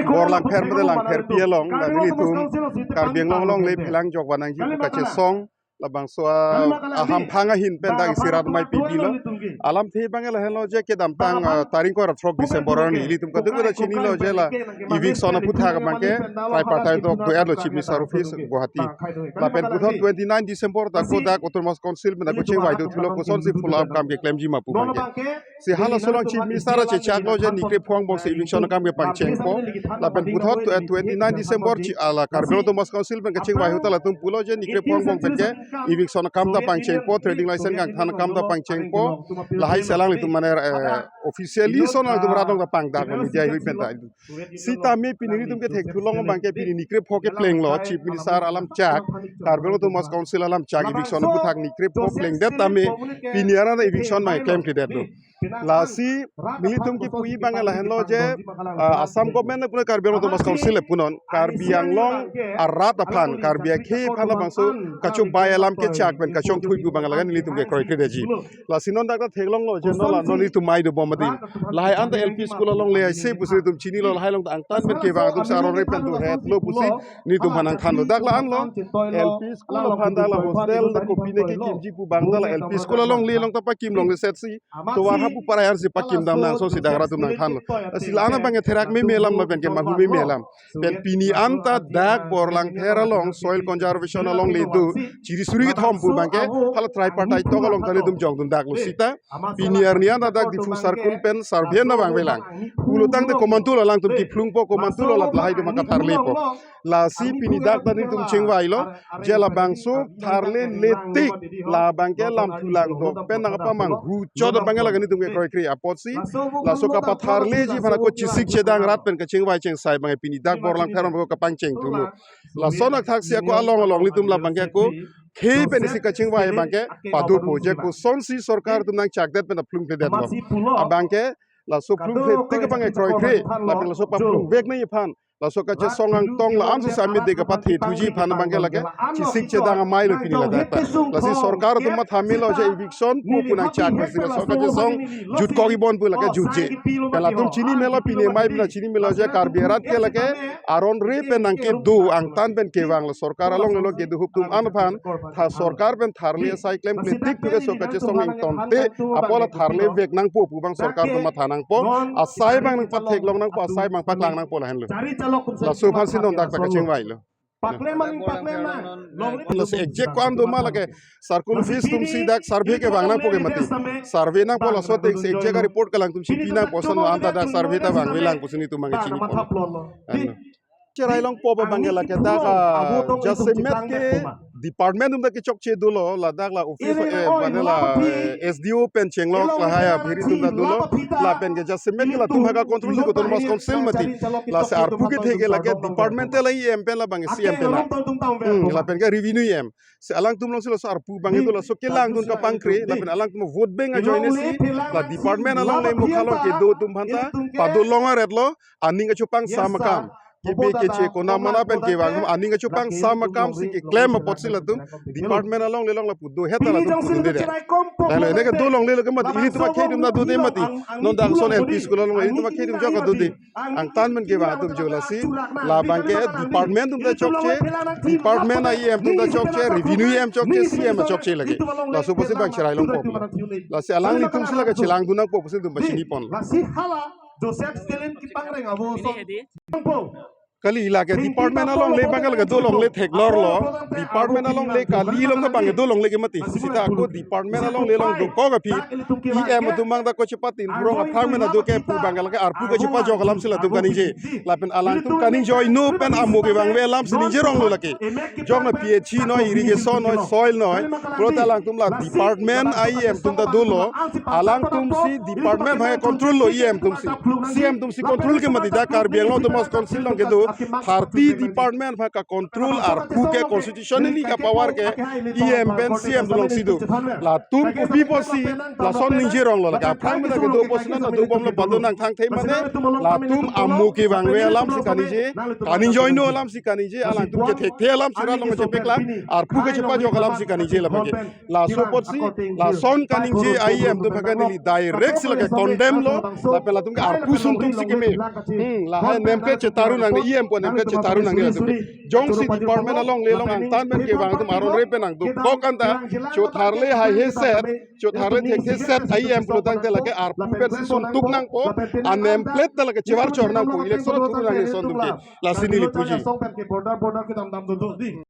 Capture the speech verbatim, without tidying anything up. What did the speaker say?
Bor Langpher mate Langpherpi along, la nelitum Karbi Anglong alongle phelang jokva nangji pu kachesong labangso a, ahamphang ahin pen dak isi rat mai pipilo. Alamthe abang lahenlo je kedamtang, ah, tarik ingkoi ra throk December arni ilitum kadokave ta chinilo je la eviction aphuthak abangke tripartite talk do-etlo Chief Minister Office Guwahati. Lapen puthot twenty-nine December ta ako dak Autonomous Council pen ako chingvai do thulo kosonsi follow up akam keklemji ma pu abangke. Si halaso along Chief Minister chechaklo je nikrepho angbong si eviction akam kepangchengpo. Lapen puthot, eh, twenty-nine December chi ala Karbi Anglong Autonomous Council pen kachingvai ahut ta latum pulo je nikrepho angbong penke eviction akam ta pangchengpo, trading license kangthan akam ta pangchengpo. Lahai si alanglitum mane, eh, officially lason alanglitum rat along ta pangdak media ahut pen ta. Sitame pini nelitum kethekthu long abangke pini nikrepho keplenglo, Chief Minister alam chak, Karbi Anglong Autonomous Council alam chak eviction aphuthak nikrepho plengdet tame pini arni eviction mai klemkledetlo. Lasi nelitum kipu abang lahenlo je, ah, Assam government le punon, Karbi Anglong Autonomous Council le punon, Karbi Anglong arat aphan, Karbi akhei aphan labangso kachobei alam kechak pen kachongthui pu abang laga nelitum kekroikredetji. Lasi non dak ta theklonglo je non la non nelitum mai dobom adim. Lahai anta L P school alongle aise pusi nelitum chinilo, lahai along ta angtan pen kevang atum si aron re pen dohetlo pusi nelitum aphan nangthanlo. Dak la-anlo, L P school aphan dak la hostel dak kopine kekimji pu abang dak la L P school alongle along ta pakim longle setsi tovar hapu parai arsi pakim dam nang asonsi dak rat atum nangthanlo. Lasi la-an abang therak meme alam lapen kemanghu meme alam. Pen pini anta dak Bor Langpher along soil conservation alongle do chiri suri kethom pu abangke hala tripartite talk along ta nelitum jongdundaklo sita. Pini arni anta dak Diphu circle pen survey na vangvelang. Pulo tangte komantulo alangtum kephlungpo, komantulo la lahai atum akatharlepo. Lasi pini dak ta nelitum chingvailo. Je labangso tharleletik, labangke lamthu langdok pen nangpamanghu chot abang laga nelitum kekroikre apotsi laso kapatharleji aphan ako chesik chedang rat pen kachingvai chengsai abang pini dak Bor Langpher along ako kapangcheng thulo. Lason athaksi ako along along nelitum labangke ako khei pen isi kachingvai abangke padopo je kosonsi sorkar atum nangchakdet pen ta phlungphledetlo. Abangke laso phlungphletik abang ekroikre, lapen laso paphlungvek nangji aphan, laso kachesong angtong la-an si sami de kapathethuji aphan abangke lake chesik chedang amei lo pini ladak ta. Lasi sorkar atum matha melo je eviction pu pu nangchak, lasi laso kachesong jutkok ibon pu lake jutje. Pen latum chini melo pini amei pen chini melo je Karbi arat ke lake aron re pen nangkedo angtan pen kevang lo sorkar alongle along kedo ahup atum an aphan tha sorkar pen tharle asai klemkletik pu ke so kachesong ingtonte apot la tharlevek nangpo pu abang sorkar atum matha nangpo, asai abang nangpatheklong nangpo, asai abang paklang nangpo lahenlo. Laso aphansi non dak ta kachingvailo. Paklemnang, paklemnang. Lasi exact ko-an doma lake circle office atumsi dak survey kevang nangpo ke mati. Survey nangpo laso atengsi exact report ke alangtumsi pi nangpo, lason anta dak survey ta vangvelang pusi nelitum abang chiniponlo. Ano. Cherai longpo abangke lake dak, ah, jasemet ke department atum ta kechokche dolo, ladak la office, eh, mane la, eh, S D O pen chenglok lahai aphi atum ta dolo, lapen ke jasemet ke latum ha ka control si Autonomous Council mati. Lasi arpu kethe ke lake department te la E M pen labang C M pen la. Hmm, lapen ke revenue E M. Si alangtum alongsi laso arpu abang itu laso kelangdun kapangkre, lapen alangtum vote bank ajoine si la department alongle mukha along kedo atum aphanta pado long aretlo, aning kachopang sam akam. Kebe keche konam mana pen kevang aning kachopang sam akam si keklem apotsi latum department alongle along lapu dohet ta latum pudunde. Lahenlo, ene kedo longle lo ke mati, ilitum akhei atum ta dode mati. Non dak ason L P school along ilitum akhei atum jok dode. Angtan pen kevang atum jok lasi, labangke department atum ta chokche, department E M atum ta chokche, revenue E M chokche, C M chokche lake. Laso pusi abang cherai longpo. Lasi alanglitumsi lake chelangdun nangpo pusi nelitum pachiniponlo. Lasi hala Joseph Stalin kipangreng avo so. Kali lake department alongle abang lake do longle theklorlo. Department alongle kali along ta abang do longle ke mati. Sita ako department alongle along dokok aphi E M atum abang ta koche patin purong apharman ado ke pu abang lake arpu kachepajok alamsi latum kaningje. Lapen alangtum kaningjoino pen amo kevangve alamsi ningjeronglo lake. Jok na P H E noi, irrigation noi, soil noi. Pulote alangtum la department E M atum ta dolo. Alangtumsi department abang control lo E M atumsi. C M atumsi control ke mati, dak Karbi Anglong Autonomous Council along kedo thirty department aphan ka control arpu ke constitutionally ka power ke E M pen C M alongsi do. Latum kopi pusi lason ningje rong lo, lake aphrang mena kedo pusi na do bomlo, badu nangthang thei mane latum amo kevangve alamsi kaningje, kaningjoino alamsi kaningje, alangtum kethekthe alamsi rat along chepeklang, arpu kachepajok alamsi kaningje labangke. Laso apotsi, lason kaningje E M atum aphan ke neli direct si lake condemn lo, lapen latum ke arpu suntung si keme. Hmm, lahai nempet chetaru nangne, E M pu nempet chetaru nangne latum ke. Jongsi department along le along angtan pen kevang atum aron re pen nangduk kok anta, chotharle haihe set, chotharle thekthe set E M pulotangte lake arpu pensi suntuk nangpo, anemplet ta lake chevar chor nangpo, election thuru nangne lason atum ke. Lasi neli puji.